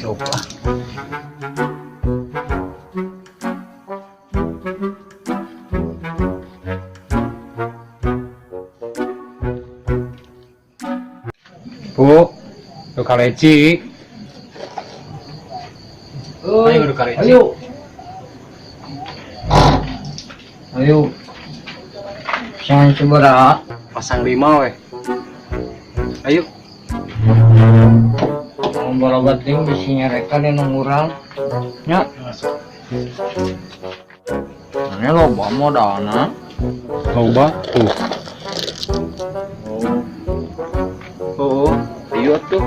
Sok ah. Bu, lu kaleci. Ayo lu kaleci. Ayo. Ayo. Jangan sabaraha. Pasang 5 weh. Ayo. Barabat ting bisi nyarekan yang urang. Nya. Ini loba modalna. Loba tuh. Oh. Ayo tuh.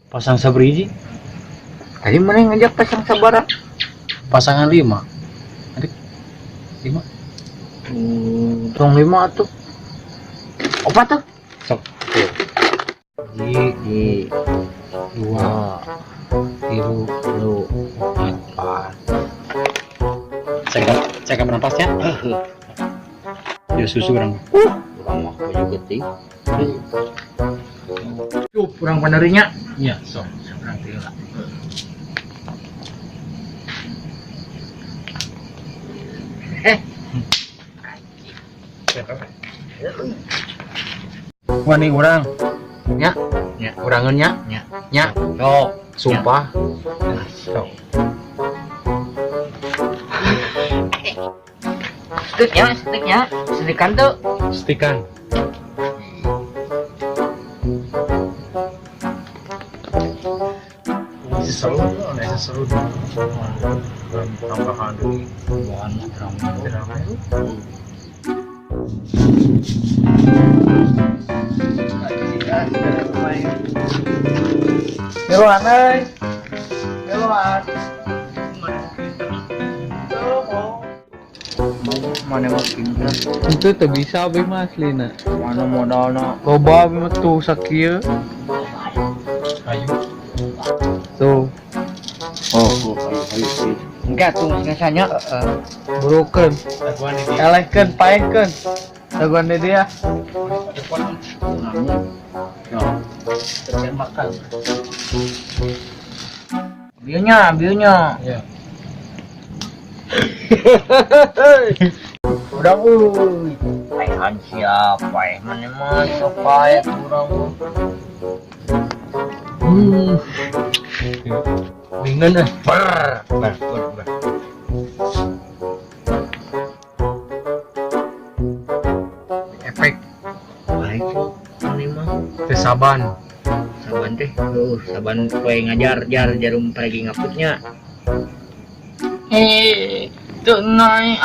Pasang sabriji. Tadi mana yang ngajak pasang sabara? Pasangan 5. Adik. 5. Tong 5 tuh. Apa tuh? Sok. Hiji, 2, 3, 4. Cek bernapasnya. Ya susu orang. Urang mah baju getih. Cup, urang panerinya. Iya, sok. Urang teh lah. Wah nih urang. Nya. Nya, urangeun nya. Nya. Nya. Sok. Sumpah. Sok. Stiknya, stiknya, stikan tuh. Stikan. Seru, seru. Tambahan deui. Tambahan rame. Miluan euy. Miluan. Mana mah pinter. Itu teu bisa abi mah aslina. Mana modalna? Loba abi mah tuh sakieu. Ayo. Tuh. Oh, ayo ayo. Enggak tuh ngesanya. Burukeun. Elehkeun, paehkeun. Dagoan di dia. Ya. Makan. Bionya, bionya. Iya. Udah euy. Paehan siapa eh mana mah sok paeh urang mah. Bingung eh. Ber. Ber, ber, ber. Efek. Baik mana mah. Teh saban. Saban teh, saban poe ngajar jar jarum pergi ngaputnya. Tuh naik.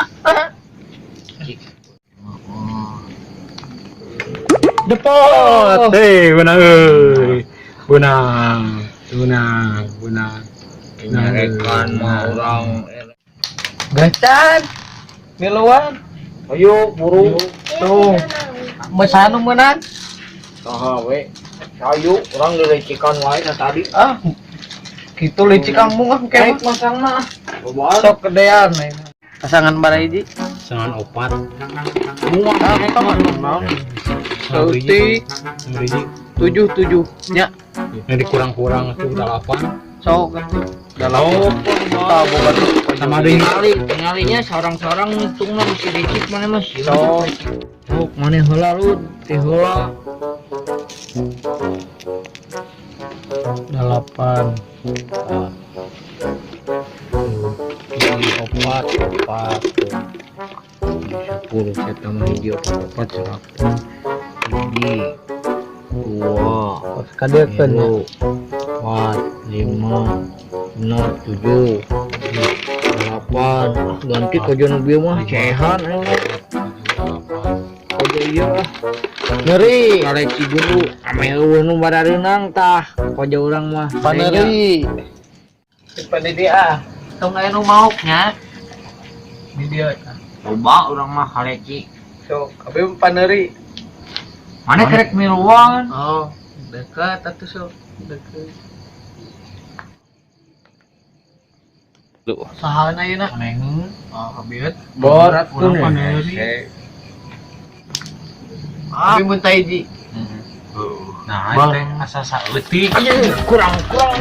Depot. Hei, benang euy. Benang, benang, benang. Nyarekan mah urang. Gacan. Miluan. Ayo buru. Tuh. Mesanu meunang. Saha we. Sayu urang dilecikan wae na tadi. Ah. Gitu licik kamu ah Naik kayak masangna. Sok gedean nih. Pasangan bara hiji. Pasangan 4. Muah eta mah naon. Saeutik 7 7 nya. Yang dikurang-kurang tuh 8. Sok atuh. 8. Tah boga tuh. Sama ada yang Tingali, tingalinya seorang-seorang ngitungna mesti licik mana mah sieun. Sok. Sok maneh heula lu, teh heula. 8. 4 4 10 saya tambah hiji 4 4 100 hiji 2 Kadekeun nya. 4 5 6 7 8. Ganti kojo nu bieu mah cehan euy. Kojo ieu ah. Nyeri. Kaleci guru ame eueuh nu barareunang tah kojo urang mah. Paneri. Pada dia. Tong aya nu maok nya. Di dia. Loba urang mah kaleci. Sok, abi paneri. Mana kerek miluan? Oh, dekat atuh sok. Dekat. Saha ayeuna? Manehun. Oh, abiet. Berat Urang paneri. Abi mun hiji. Heeh. Nah, Bang. teh asa saeutik. Kurang kurang.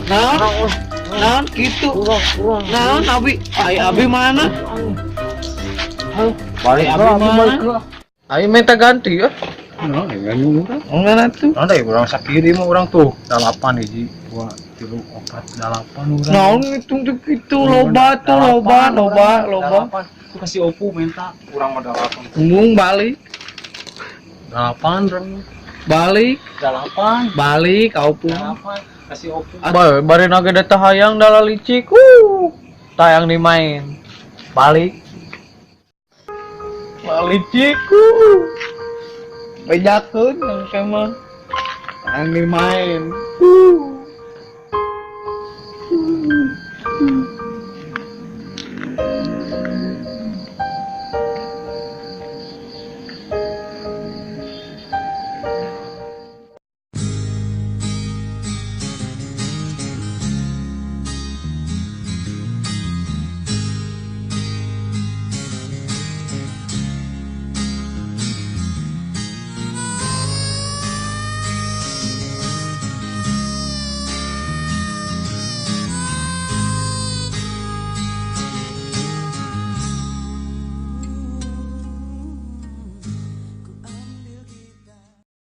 Naon? Naon kitu? Kurang kurang. Naon abi? Ai abi mana? Balik Abi mana? Ayo minta ganti ya. Nah, ya urang. Enggak tuh. Nah, deh, urang sakiri mah urang tuh dalapan hiji, dua, tilu, opat, dalapan urang. Naon ngitung tuh kitu loba tuh loba loba loba. Dalapan. Tuh kasih opu minta urang mah dalapan. Embung balik, Dalapan urang. Balik, Dalapan. Balik kau pun. Dalapan. Kasih opu. Bae, bari naga data hayang dala licik. Tayang dimain. Balik. Balik ciku. Bejakeun yang mah. Tayang dimain.